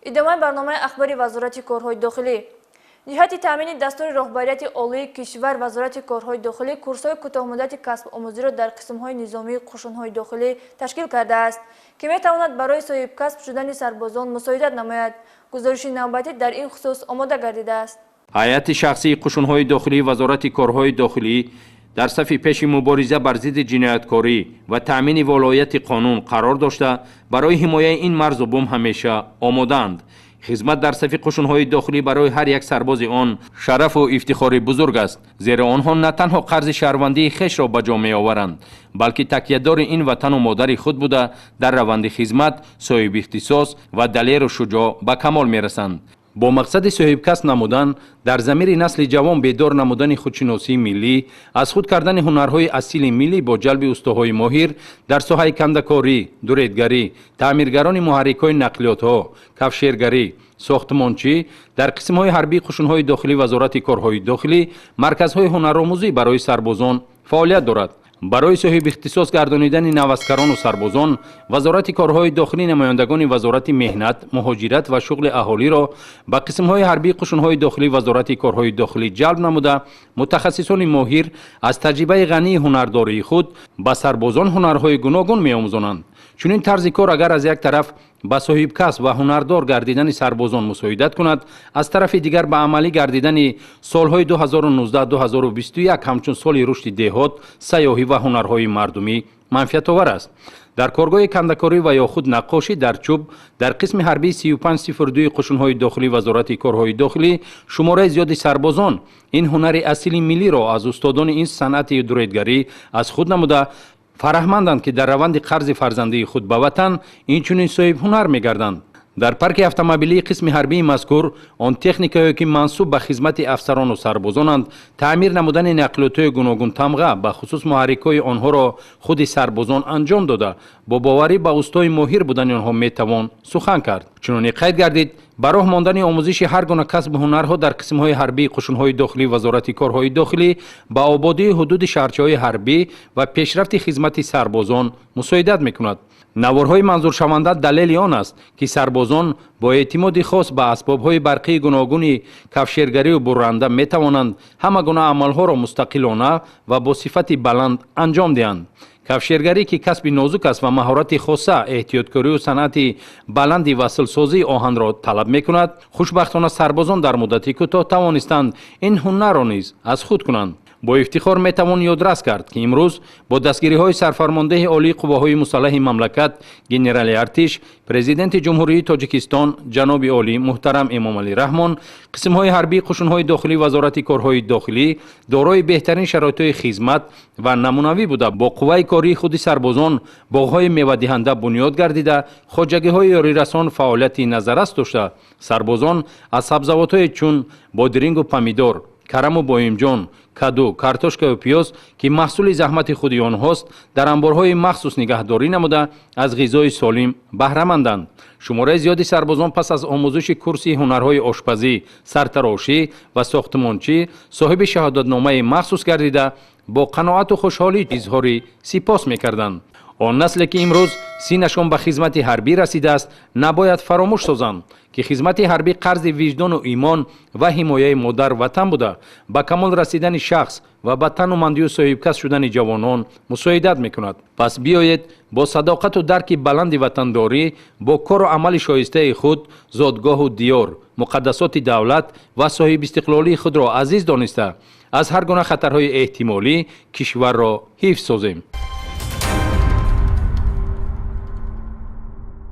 Идомаи барномаи ахбори Вазорати корҳои дохилӣ. Ҷиҳати таъмини дастури роҳбарияти олии кишвар, Вазорати корҳои дохилӣ курсҳои кӯтоҳмуддати касбомӯзиро дар қисмҳои низомии қушунҳои дохилӣ ташкил кардааст, ки метавонад барои соҳибкасб шудани сарбозон мусоидат намояд. Гузориши навбатӣ дар ин хусус омода гардидааст. Ҳайати шахсии қушунҳои дохилии Вазорати корҳои дохилӣ дар сафи пеши мубориза бар зидди ҷинояткорӣ ва таъмини волояти қонун қарор дошта, барои ҳимояи ин марзу бум ҳамеша омодаанд. Хизмат дар сафи қушунҳои дохилӣ барои ҳар як сарбози он шарафу ифтихори бузург аст, зеро онҳо на танҳо қарзи шаҳрвандии хешро ба ҷо меоваранд, балки такядори ин ватану модари худ буда, дар раванди хизмат соҳиби ихтисос ва далеру шуҷоъ ба камол мерасанд. Бо мақсади соҳибкасб намудан, дар замири насли ҷавон бедор намудани худшиносии миллӣ, аз худ кардани ҳунарҳои асили миллӣ бо ҷалби устоҳои моҳир дар соҳаи кандакорӣ, дуредгарӣ, таъмиргарони муҳаррикҳои нақлиётҳо, кафшергарӣ, сохтмончӣ дар қисмҳои ҳарбии қушунҳои дохилӣ Вазорати корҳои дохилӣ марказҳои ҳунаромӯзӣ барои сарбозон фаъолият дорад. Барои соҳибихтисос гардонидани наваскарону сарбозон Вазорати корҳои дохилӣ намояндагони Вазорати меҳнат, муҳоҷират ва шуғли аҳолиро ба қисмҳои ҳарбии қушунҳои дохилии Вазорати корҳои дохилӣ ҷалб намуда, мутахассисони моҳир аз таҷрибаи ғании ҳунардории худ ба сарбозон ҳунарҳои гуногун меомӯзонанд. Чунин тарзи кор агар аз як тараф ба соҳибкасб ва ҳунардор гардидани сарбозон мусоидат кунад, аз тарафи дигар ба амалӣ гардидани солҳои 2019-2021 ҳамчун соли рушди деҳот, сайёҳӣ ва ҳунарҳои мардумӣ манфиатовар аст. Дар коргоҳи кандакорӣ ва ё худ наққошӣ дар чӯб дар қисми ҳарбии 3502 қушунҳои дохилии Вазорати корҳои дохилӣ шумораи зиёди сарбозон ин ҳунари асили миллиро аз устодони ин санъати дуредгарӣ аз худ намуда, фараҳманданд, ки дар раванди қарзи фарзандии худ ба ватан инчунин соҳибҳунар мегарданд. Дар парки автомобилии қисми ҳарбии мазкур он техникае, ки мансуб ба хизмати афсарону сарбозонанд, таъмир намудани нақлиётҳои гуногунтамға, бахусус муҳаррикҳои онҳоро худи сарбозон анҷом дода, бо боварӣ ба устои моҳир будани онҳо метавон сухан кард. Чуноне қайд гардид, ба роҳ мондани омӯзиши ҳар гуна касбу ҳунарҳо дар қисмҳои ҳарбии қушунҳои дохилии Вазорати корҳои дохилӣ ба ободии ҳудуди шаҳрчаҳои ҳарбӣ ва пешрафти хизмати сарбозон мусоидат мекунад. Наворҳои манзуршаванда далели он аст, ки сарбозон бо эътимоди хос ба асбобҳои барқии гуногуни кафшергарию бурранда метавонанд ҳама гуна амалҳоро мустақилона ва бо сифати баланд анҷом диҳанд. Кафшергарӣ, ки касби нозук аст ва маҳорати хоса, эҳтиёткорию санъати баланди васлсозии оҳанро талаб мекунад, хушбахтона сарбозон дар муддати кӯтоҳ тавонистанд ин ҳунарро низ аз худ кунанд. Бо ифтихор метавон ёдрас кард, ки имрӯз бо дастгириҳои сарфармондеҳи олии қувваҳои мусаллаҳи мамлакат, генерали артиш, Президенти Ҷумҳурии Тоҷикистон ҷаноби олӣ муҳтарам Эмомалӣ Раҳмон, қисмҳои ҳарбии қушунҳои дохилии Вазорати корҳои дохилӣ дорои беҳтарин шароитҳои хизмат ва намунавӣ буда, бо қувваи кории худи сарбозон боғҳои мевадиҳанда бунёд гардида, хоҷагиҳои ёрирасон фаъолияти назаррас дошта, сарбозон аз сабзавотҳое чун бодирингу помидор, караму боимҷон, каду, картошкаю пиёз, ки маҳсули заҳмати худи онҳост, дар анборҳои махсус нигаҳдорӣ намуда, аз ғизои солим баҳраманданд. Шумораи зиёди сарбозон пас аз омӯзиши курси ҳунарҳои ошпазӣ, сартарошӣ ва сохтмончӣ соҳиби шаҳодатномаи махсус гардида, бо қаноату хушҳолӣ изҳори сипос мекарданд. Он насле, ки имрӯз синнашон ба хизмати ҳарбӣ расидааст, набояд фаромӯш созанд, ки хизмати ҳарбӣ қарзи виҷдону имон ва ҳимояи модар ватан буда, ба камол расидани шахс ва ба танумандию соҳибкасб шудани ҷавонон мусоидат мекунад. Пас биёед, бо садоқату дарки баланди ватандорӣ, бо кору амали шоистаи худ зодгоҳу диёр, муқаддасоти давлат ва соҳибистиқлолии худро азиз дониста, аз ҳар гуна хатарҳои эҳтимолӣ кишварро ҳифз созем.